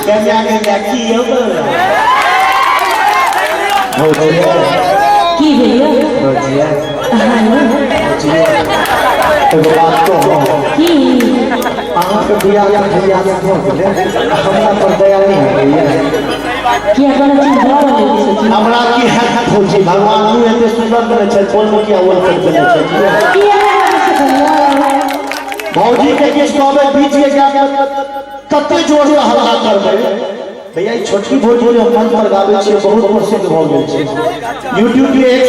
गंगा गंगा की यौ भौजी की भेल भौजी भौजी एगो बात कहू की अहाँके बियाह भैया भऽ गेलै हमरा पर दया नहि होइए किया कोनो चीज भऽ रहल है सोची हमरा की हैत भौजी भगवान मुँह एते सुन्दर देने छै कोन मुखिया ओल कर देने छै किया से बोलियो भौजी के किछु कहबै बीच के गैप में कते जोर से हल्ला करबै भैया ई छोटकी भौजी जे हम मंच पर गाबै छियै बहुत प्रसिद्ध भऽ गेल छै यूट्यूब के एक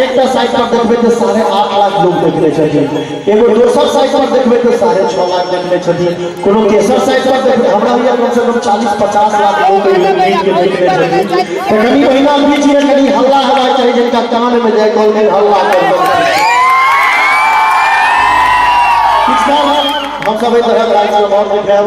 एकटा साइट पर देखबै तऽ 8.5 लाख लोग देखने छथिन एगो दोसर साइट पर देखबै तऽ 6.5 लाख देखने छथिन कोनो तेसर साइट पर देखबै हमरा होइए कम से कम 40-50 लाख लोग एहि गीत के देखने छथिन तऽ कनि महिना बीच में कनि हल्ला हेबाक चाही जिनका कान में जाय कहलखिन हल्ला करबै किछु काल हमसब एहि तरहक कार्यक्रम आओर देखायब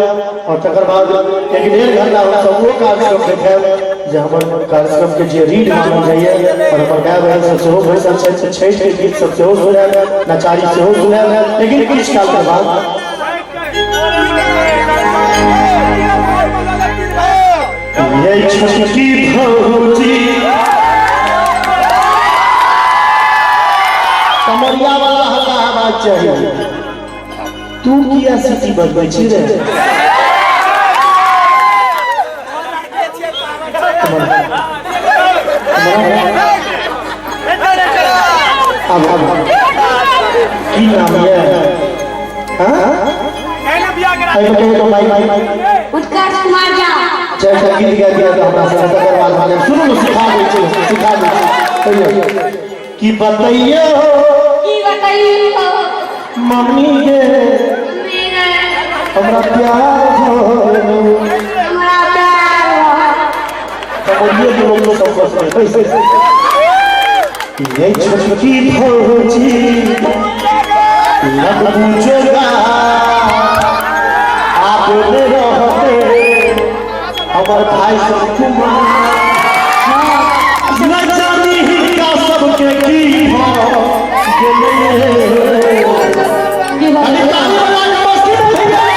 और तकर बाद 1-1.5 घंटा हमसब ओ कार्यक्रम देखायब जे हमर कार्यक्रम के जे रीढ़ मानल जाइए और हमर माय बहन सब सेहो बैसल छथि छठि के गीत सब सेहो सुनायब नचारी सेहो सुनायब लेकिन किछु काल के बाद ये छोटकी भौजी कमरिया वाला हल्ला हेबाक चाही तू किया सीटी बजबै छी रे अब अब की नाम ये हाँ एहिमे कहियो तो माइक माइक उत्कर्ष कुमार झा चारि टा गीत गा दिया तऽ हमरा सब तकर बाद माने सुनू ने सिखा दै छी सिखा दै छी कहियौ कि बतैयौ की बतैयौ मम्मी गे मेरा हमरा प्यार हो हमरा प्यार कमरिए के लोग सब बस ये छोटकी भौजी लग पूछेगा आप रहते हमर भाई सब कुमार न जानी हिनका सबके की भऽ गेलै की अरे बतैयौ ताली बजा के मस्ती में भैया।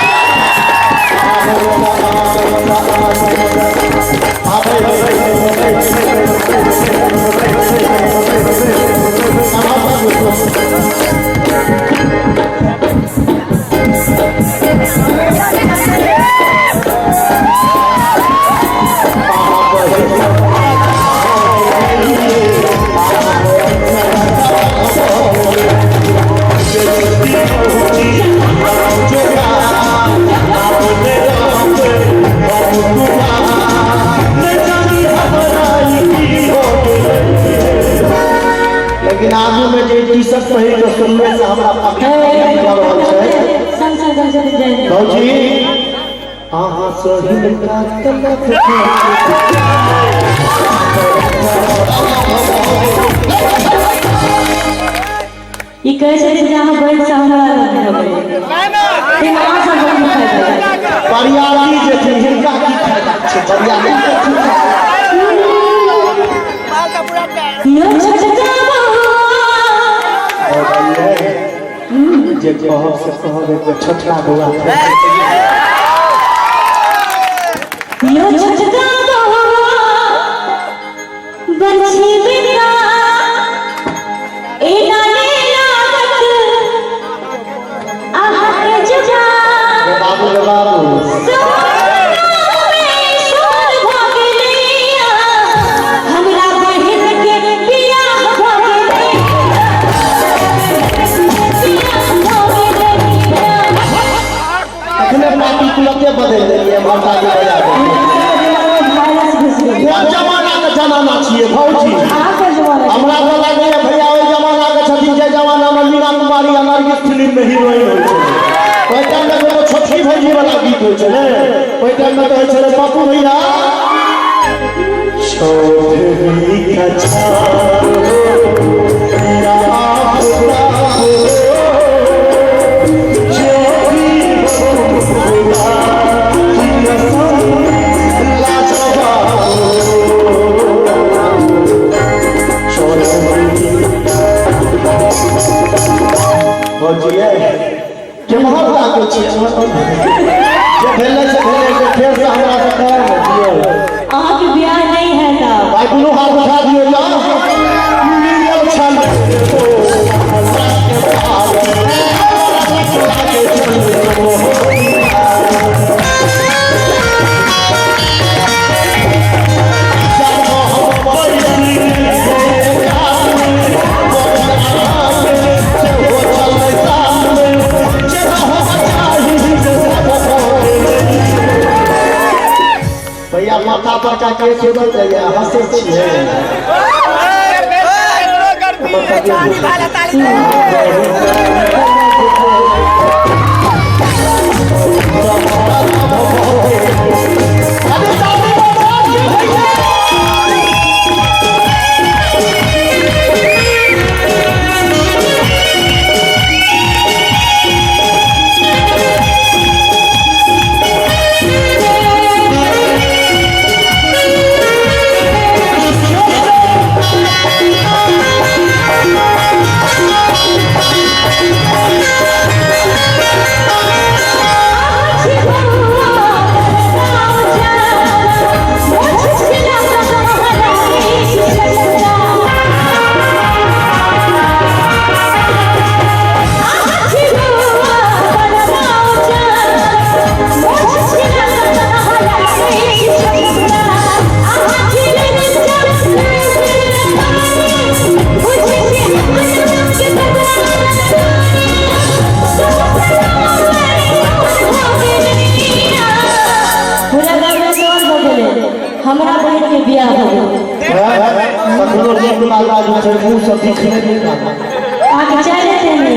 लेकिन आगू में जे टी शर्ट पहिर के सुनले से हमरा पकड़ रहल छै संग संग संग संग जाय भौजी अहाँ सही का तलक ई कहै छथिन जे अहाँ बहन से हमरा अलग भऽ गेलै ताहिमे अहाँ सब की फायदा बरियाती जे छै हिनका की फायदा छै बरियाती जेथिन यो छोटका बौआ जे कहब से कहब एक बेर छोटका बौआ यो छोटका बौआ बंसी बिना एना ने लागत अहाँके जुबान गे बाबू गे बाबू हमरा बहिन के बियाह भऽ गेलै बियाह भऽ गेलै अखने पार्टी तुरंते बदलि देलियै एम्हर ताली बजा देलियै कोन जमाना के जमाना छियै भौजी हमरा तऽ लागैए भैया ओहि जमाना के छथिन जे जमाना में मीरा कुमारी आ नरगिस फिल्म में हीरोइन होइ छलै ओहि टाइम में कोनो छोटकी भौजी वाला गीत होइ छलै ओहि टाइम में तऽ होइ छलै पप्पू भैया चौधरी का चाँद या आफताब जो भी हो खुदा की कसम लाजवाब चौधरी भौजी केम्हर ताकै छी जे भेलै से भेलै से फेरसँ हमरा से कर बड़का के खेदल जाइए हंसै छियै। पूरा गाँव में शोर हो गेलै, हमरा बहिन के बियाह हो गेल। कखनो लोक लाल छै मुँह से दिखले नहि लागल। अहाँके चाय लेते नहि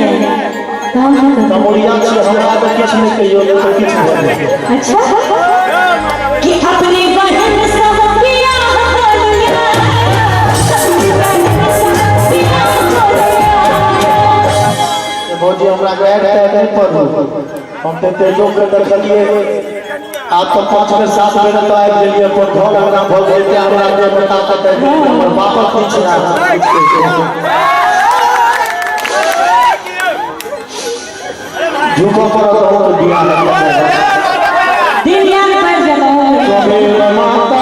तऽ हम की करब? तमोरिया छै, हमरा तऽ किछु नहि कहियौ, नहि तऽ किछु भऽ जायत। अच्छा कि अपनी बहन सब बियाह हो लिया, अपनी बहन सब बियाह हो लिया। भौजी हमरा गारि तारि नहि पढ़ू, हम तऽ एते लोकके देखलियै, आब तऽ 5 बेर 7 बेर तऽ आबि गेलियै, अपन घर अंगना भऽ गेल, तेँ हमरा देहमे ताकत आबि गेल, हमर बापक किछु नहि। झुकऽ पड़त अहूँके बियाह लए। दिन याद पड़ि जेतै। त्वमेव माता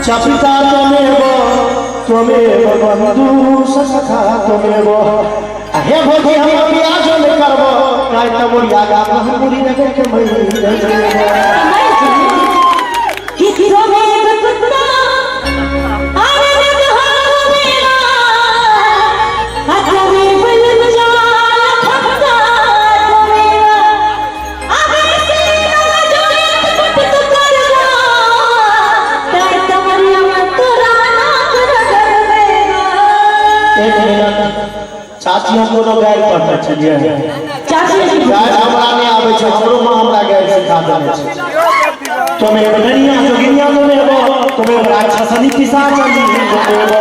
च पिता त्वमेव त्वमेव बन्धु सखा त्वमेव। आ हे भौजी हमर बियाह जो नहि करबो काल्हि तमोरिया गाम हम नगर के मरि। कि त्वमेव कुत्ता अरे मेरा अतमेव लज्जा खप्ता त्वमेव अबे से जोड़ित कुट करबो तै तमरिया तोरा नाक रगड़बेगा। एक मिनट चाची, हम कोनो गारि पढ़ने छलियै? चाची गारि हमरा नहि आबै छै, हमरो माँ हमरा गारि सिखा देने छै। त्वमेव नरिया जोगिनिया त्वमेव त्वमेव राक्षसनी पिशाचनी त्वमेव।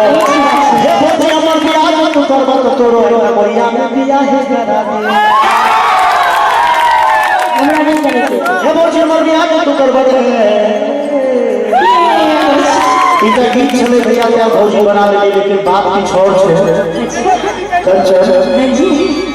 हे भौजी हमर बियाह जो तू करबो तऽ तोरो तमोरिया में बियाह करा दे। हमरा नहि करै के। हे भौजी हमर बियाह जो तू करबो तऽ ई तऽ गीत छलै भैया, तेँ भौजी बना लेली, लेकिन बात किछु आओर छै। कंचन जी।